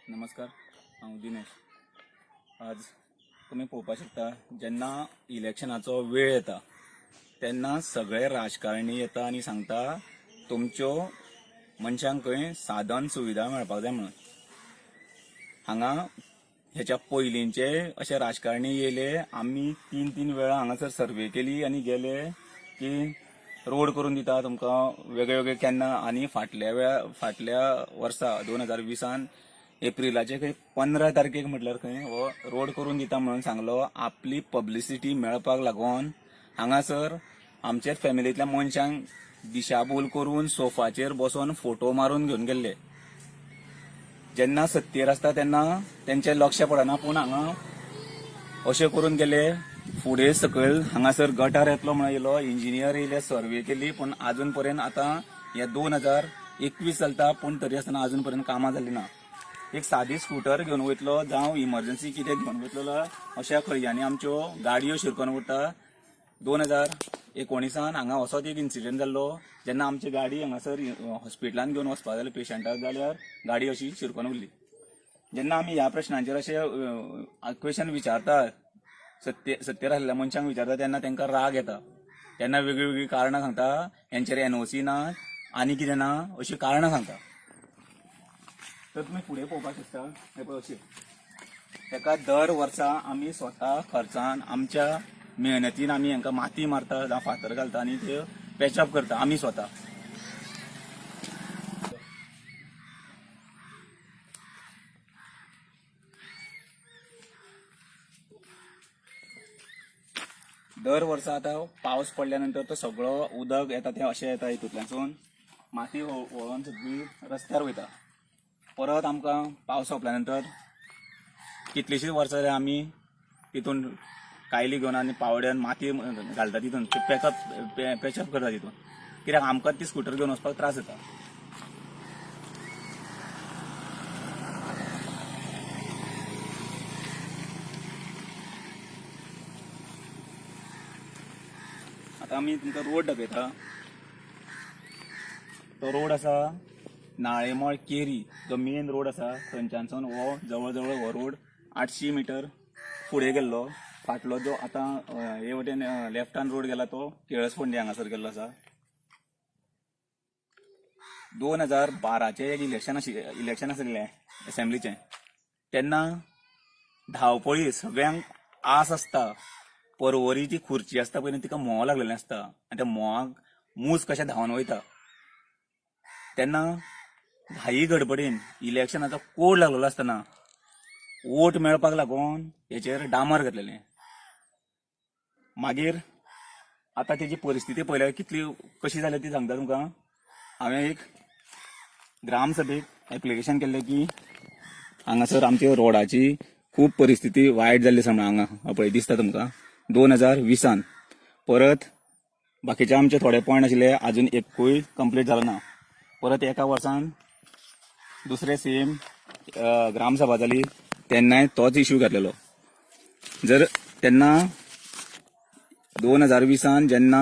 नमस्कार, हांव दिनेश. आज तुमी पळोवपाक शकता, जेन्ना इलेक्शनाचो वेळ येता तेन्ना सगळे राजकारणी येता आनी सांगता तुमच्यो मनशांक खंय साधन सुविधा मेळपाक जाय म्हणून. हांगा हेच्या पयलींचे अशे राजकारणी येयले, आमी तीन तीन वेळा हांगासर सर्वे केली आनी गेले की रोड करून दिता तुमकां वेगळे वेगळे केन्ना. आनी फाटल्या वेळा, फाटल्या वर्सा 2020 एप्रिलाचे खंय 15 तारखेक म्हटल्यार खंय हो रोड करून दिता म्हणून सांगलो. आपली पब्लिसिटी मेळपाक लागून हांगासर आमच्याच फॅमिलींतल्या मनशांक दिशाभूल करून सोफाचेर बसोन फोटो मारून घेवन गेल्ले. जेन्ना सत्तेर आसता तेन्ना तेंचे लक्ष पडना, पूण हांगा अशें करून गेले. फुडें सकयल हांगासर गटार येतलो म्हणून येयलो, इंजिनियर येयले, सर्वे केली, पूण आजून पर्यंत आतां हे 2021 चलता, पूण तरी आसतना आजून पर्यंत कामां जाली ना. एक सादी स्कुटर घेवन वयतलो जावं इमर्जन्सी कितें घेवन वयतलो, अशा खळयांनी आमच्यो गाडयो शिरकोन उरता. 2019 हांगा असोच एक इन्सिडंट जाल्लो, जेन्ना आमची गाडी हांगासर हॉस्पिटलान घेवन वचपा जाले पेशंटाक, जाल्यार गाडी अशी शिरकोन उरली. जेन्ना आमी ह्या प्रश्नांचेर अशे क्वेशन विचारता, सत्तेर आसलेल्या मनशांक विचारता, तेन्ना तांकां राग येता. तेन्ना वेगळी वेगळी कारणां सांगता, हेंचेर एनओसी ना आनी कितें ना अशीं कारणां सांगता. तर तुमी फुडें पळोवपाक शकता, हें पळय अशें ताका दर वर्सा आमी स्वता खर्चान आमच्या मेहनतीन आमी हांकां माती मारता जावं फातर घालता आनी ते पॅचअप करता आमी स्वता. दर वर्सा आतां पावस पडल्या नंतर तो सगळो उदक येता तें अशें येता, हितूंतल्यानसून माती व्हळोन सगळी रस्त्यार वयता. परत आमकां पावस सोंपल्या नंतर कितलींशींच वर्सां जालीं आमी तितून कायली घेवन आनी पावड्यान माती घालता, तितून पॅकअप पॅचअप करता तितून, कित्याक आमकां ती स्कुटर घेवन वचपाक त्रास जाता. आतां आमी तुमकां रोड दाखयता. तो रोड आसा नाळेमळ केरी, जो मेन रोड आसा थंयच्यानसून हो जवळ जवळ हो रोड 800 मिटर फुडें गेल्लो. फाटलो जो आतां हे वटेन लेफ्टान रोड गेला तो केळसफोंडी हांगासर गेल्लो आसा. 2012 एक इलेक्शन आशिल्लें एसेंब्लीचें, तेन्ना धांवपळी सगळ्यांक आस आसता. परवरी जी खुर्ची आसता पळय तिका म्होंव लागलेलें आसता आनी त्या म्होंवाक मूस कशें धांवन वयता. तेन्ना घाई गडबडीन इलेक्शनाचो कोड लागलेलो आसतना वोट मेळपाक लागून हेचेर डामर घातलेलें. मागीर आतां तेजी परिस्थिती पळयल्यार कितली कशी जाल्या ती सांगता तुमकां. हांवें एक ग्रामसभेक एप्लिकेशन केल्लें की हांगासर आमच्या रोडाची खूब परिस्थिती वायट जाल्ली आसा म्हणून. हांगा पळय दिसता तुमकां 2020 परत बाकीचे आमचे थोडे पॉयंट आशिल्ले, अजून एकूय कंप्लीट जालो ना. परत एका वर्सान दुसरे सेम ग्रामसभा जाली, तेन्नाय तोच इश्यू घातलेलो. जर तेन्ना 2020 जेन्ना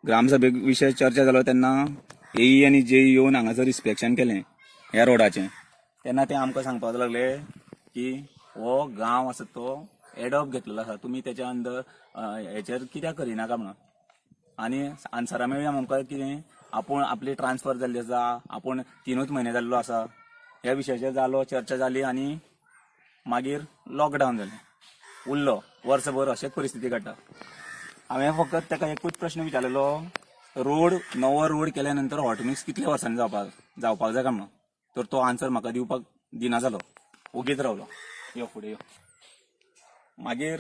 ग्रामसभे विशय चर्चा जालो तेन्ना एई आनी जेई येवन हांगासर इन्स्पेक्शन केलें ह्या रोडाचें, तेन्ना ते आमकां सांगपाक लागले की हो गांव आसा तो एडॉप्ट घेतलेलो आसा, तुमी तेच्या अंदर हेचेर कित्याक करिनाका म्हणून. आनी आन्सरां मेळ्ळी आमकां कितें, आपूण आपली ट्रान्सफर जाल्ली आसा, आपूण 3 म्हयने जाल्लो आसा, ह्या विशयाचेर जालो चर्चा जाली आनी मागीर लॉकडावन जालें, उरलो वर्सभर अशेंच परिस्थिती काडटा. हांवें फकत ताका एकूच प्रश्न विचारलेलो, रोड नवो रोड केल्या नंतर हॉटमिक्स कितल्या वर्सांनी जावपाक जाय काय म्हणून, तर तो आन्सर म्हाका दिवपाक दिना जालो, ओगीच रावलो. यो फुडें यो. मागीर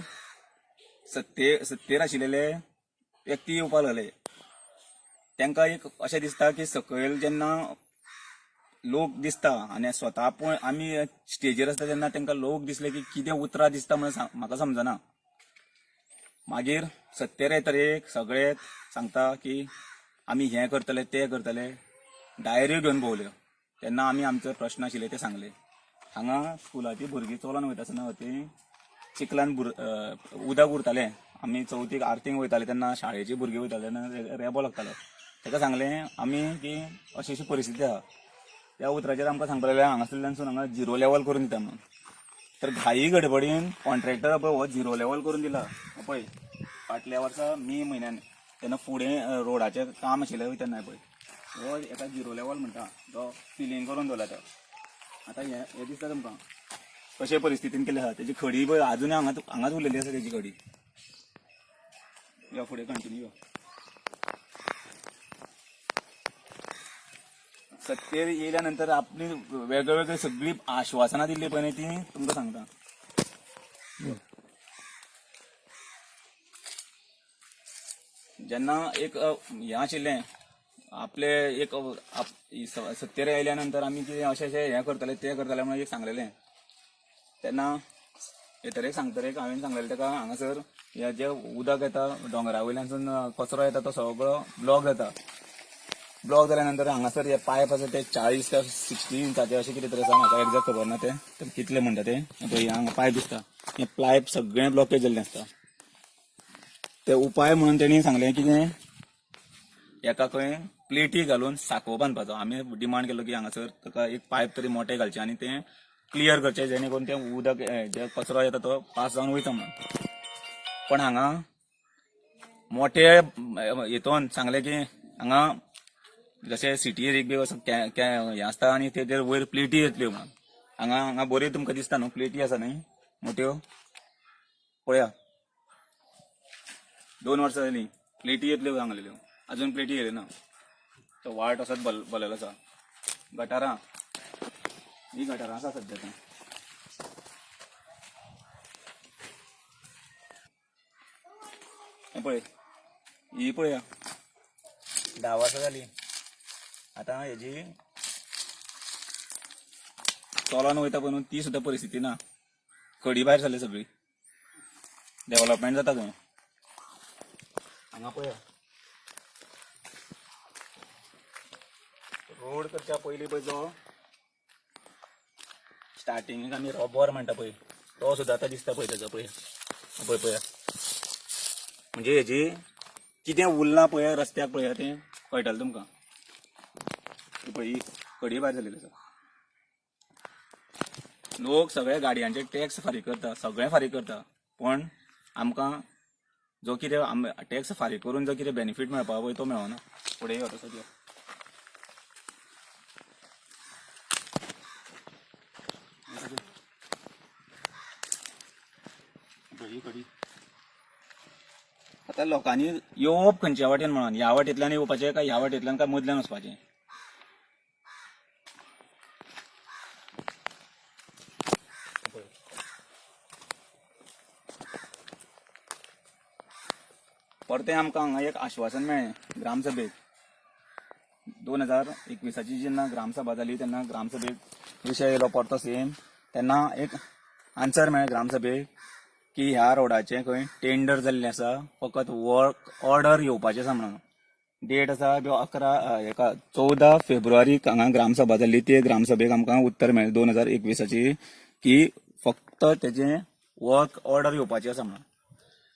सत्तेर आशिल्ले व्यक्ती येवपाक लागले, तांकां एक अशें दिसता की सकयल जेन्ना लोक दिसता आनी स्वता आपूण आमी स्टेजीर आसता तेन्ना तांकां लोक दिसले की कितें उतरां दिसता म्हणून म्हाका समजना. मागीर सत्तेर येतर एक सगळे सांगता की आमी हें करतले तें करतले, डायऱ्यो घेवन भोंवल्यो. तेन्ना आमी आमचे प्रश्न आशिल्ले ते सांगले. हांगा स्कुलाची भुरगीं चलोन वयता आसतना ती चिखलान उदक उरतालें. आमी चवथीक आरतींक वयताले तेन्ना शाळेची भुरगीं वयताले तेन्ना रेबो लागतालो. ताका सांगलें आमी की अशी अशी परिस्थिती आसा. त्या उतराचेर आमकां सांगपाक लागले हांगासरल्यानसून हांगा झिरो लेवल करून दिता म्हणून. तर घाई गडबडीन कॉन्ट्रॅक्टर पळय हो झिरो लेवल करून दिला. पळय फाटल्या वर्सा मे म्हयन्यान तेन्ना फुडें रोडाचें काम आशिल्लें तेन्ना पळय हो एका झिरो लेवल म्हणटा तो फिलींग करून दवरला तो. आतां हें हें दिसता तुमकां कशे परिस्थितीन केलें आसा. तेजी खडी पळय आजून हांगाच हांगाच उरलेली आसा तेजी खडी. यो फुडें कंटिन्यू यो. सत्तेर येयल्या नंतर आपली वेगळे वेगळे सगळी आश्वासनां दिल्ली पळय न्ही ती तुमकां सांगता. जेन्ना एक हें आशिल्लें आपले एक सत्तेर आयल्या नंतर आमी कितें अशें अशें हें करतले तें करतले म्हणून एक सांगलेलें. तेन्ना येतरेक सांगतरेक हांवें सांगलेलें ताका हांगासर हें जें उदक येता दोंगरा वयल्यानसून कचरो येता तो सगळो ब्लॉक जाता. ब्लॉक जाल्या नंतर हांगासर हे पायप आसा ते 40 काय 60 इंचाचे अशें कितें तरी आसा, म्हाका एग्जॅक्ट खबर ना ते कितले म्हणटा ते. पळय हांगा पायप दिसता, हे पायप सगळें ब्लॉकेज जाल्लें आसता. ते उपाय म्हणून तेणी सांगलें कितें एका खंय प्लेटी घालून साको बांदपाचो. आमी डिमांड केलो की हांगासर ताका एक पायप तरी मोठे घालचें आनी तें क्लियर करचें जेणे करून तें उदक जे कचरो येता तो पास जावन वयता म्हणून. पण हांगा मोठे हेतून सांगलें की हांगा जशें सिटीर एक बी असो हें आसता आनी तेजेर वयर प्लेटी येतल्यो म्हणून. हांगा हांगा बऱ्यो तुमकां दिसता न्हू प्लेटी आसा न्ही मोट्यो, पळया 2 वर्सां जालीं प्लेटी येतल्यो सांगलेल्यो, अजून प्लेटी येयल्यो ना. तो वाट असोच भरलेलो आसा. गटारां ही गटारां आसा सद्या आतां. हें पळय ही पळया 10 वर्सां जालीं आतां हेजी चलोन वयता पळय न्हू ती सुद्दां परिस्थिती ना. खडी भायर सरली सगळी, डेवलपमेंट जाता थंय. हांगा पळया रोड करच्या पयलीं पळय जो स्टार्टिंगेक आमी रबर म्हणटा पळय तो सुद्दां आतां दिसता पळय तेजो पळय पळय पळया. म्हणजे हेजी कितें उरलां पळय रस्त्याक पळया तें कळटलें तुमकां. पळय ही खडी भायर जाल्लेली आसा. लोक सगळे गाडयांचे टॅक्स फारीक करता, सगळें फारीक करता, पण आमकां जो कितें टॅक्स फारीक करून जो कितें बेनिफीट मेळपा पळय तो मेळना. फुडें यो तसोच यो. खडी आतां लोकांनी येवप खंयच्या वाटेन म्हणून, ह्या वाटेंतल्यान येवपाचें काय ह्या वाटेंतल्यान काय मदल्यान वचपाचें. परतें आमकां हांगा एक आश्वासन मेळ्ळें ग्रामसभेक. 2021 जेन्ना ग्रामसभा जाली तेन्ना ग्रामसभेक विशय येयलो परतो सेम. तेन्ना एक आन्सर मेळ्ळें ग्रामसभेक की ह्या रोडाचें खंय टेंडर जाल्लें आसा, फकत वर्क ऑर्डर येवपाचें आसा म्हणून. डेट आसा 11 14 फेब्रुवारीक हांगा ग्रामसभा जाल्ली. ते ग्रामसभेक आमकां उत्तर मेळ्ळें 2021 की फक्त तेजें वर्क ऑर्डर येवपाचें आसा म्हणून.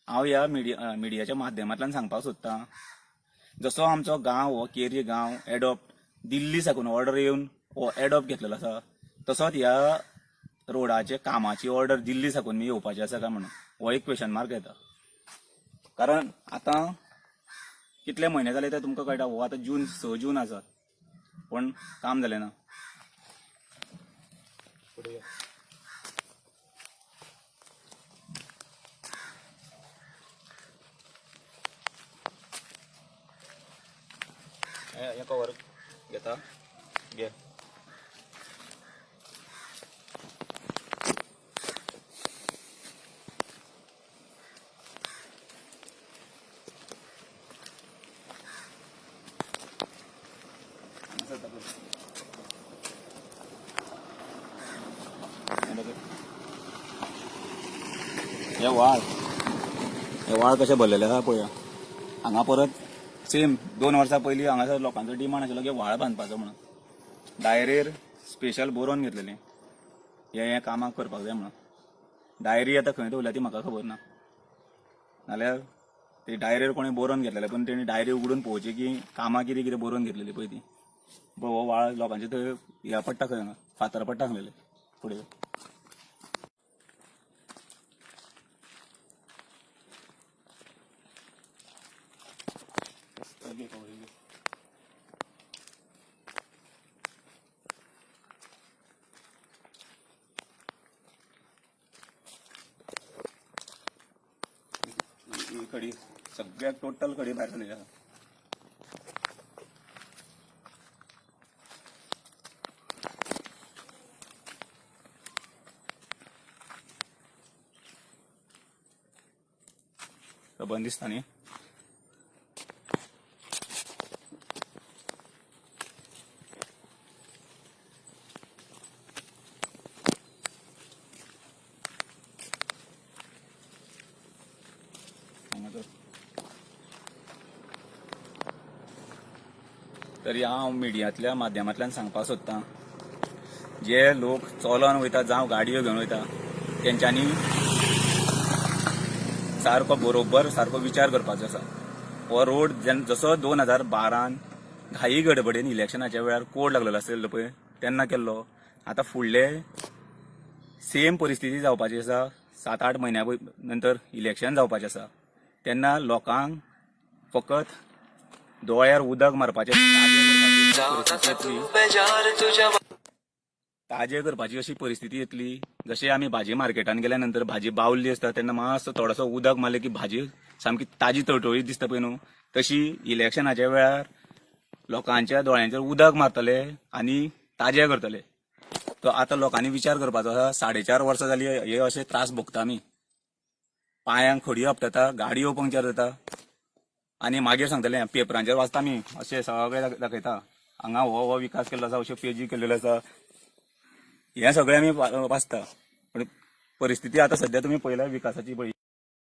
हांव ह्या मिडियाच्या माध्यमांतल्यान सांगपाक सोदतां, जसो आमचो गांव हो केरी गांव एडॉप्ट दिल्ली साकून ऑर्डर येवन हो एडॉप्ट घेतलेलो आसा, तसोच ह्या रोडाचे कामाची ऑर्डर दिल्ली साकून मी येवपाची आसा काय म्हणून हो एक क्वेश्चन मार्क येता. कारण आतां कितले म्हयने जाले ते तुमकां कळटा. हो आतां जून 6 जून आसा पण काम जालें ना. हें कवर घेता घे. हे वाळ, हे वाळ कशे भरलेले आसा पळया. हांगा परत सेम 2 वर्सां पयलीं हांगासर लोकांचो डिमांड आशिल्लो की व्हाळ बांदपाचो म्हणून. डायरेर स्पेशल बरोवन घेतलेलें हे हे कामाक करपाक जाय म्हणून. डायरी आतां खंय दवरल्या ती म्हाका खबर ना, नाल्यार ती डायरेर कोणें बरोवन घेतलेलें पण तेणी डायरी उगडून पळोवची की कामां कितें कितें बरोवन घेतलेली पळय ती. हो व्हाळ लोकांचे थंय हे पडटा खंय हांगा फातर पडटा आसलेले फुडें. ही कडी सगळ्याक टोटल कडी भायर सरलेली आसा. तर बंद दिसता न्ही. हांगा तर हांव मिडियांतल्या माध्यमांतल्यान सांगपाक सोदतां, जे लोक चलोन वयता जावं गाडयो घेवन वयता तेंच्यांनी सारको बरोबर सारको विचार करपाचो आसा. हो रोड जेन्ना जसो 2012 घाई गडबडीन इलेक्शनाच्या वेळार कोड लागलेलो आसलेलो पळय तेन्ना केल्लो, आतां फुडले सेम परिस्थिती जावपाची आसा. 7-8 म्हयन्या नंतर इलेक्शन जावपाचें आसा तेन्ना लोकांक फकत दोळ्यार उदक मारपाचें, ताजें करपाची अशी परिस्थिती येतली. जशें आमी भाजी मार्केटान गेल्या नंतर भाजी बावली आसता तेन्ना मातसो थोडोसो उदक मारलें की भाजी सामकी ताजी तळतळीत दिसता पळय न्हू, तशी इलेक्शनाच्या वेळार लोकांच्या दोळ्यांचेर उदक मारतले आनी ताजें करतले. तो आतां लोकांनी विचार करपाचो आसा. 4.5 वर्सां जाली हे अशे त्रास भोगता आमी, पांयांक खडी आपटता, गाडयो पंक्चर जाता आनी मागीर सांगतले पेपरांचेर वाचता आमी अशें सगळें दाखयता हांगा हो हो विकास केल्लो आसा, अश्यो पेजी केल्ल्यो आसा, हें सगळें आमी वाचता. पूण परिस्थिती आतां सद्या तुमी पळयल्या विकासाची पळय.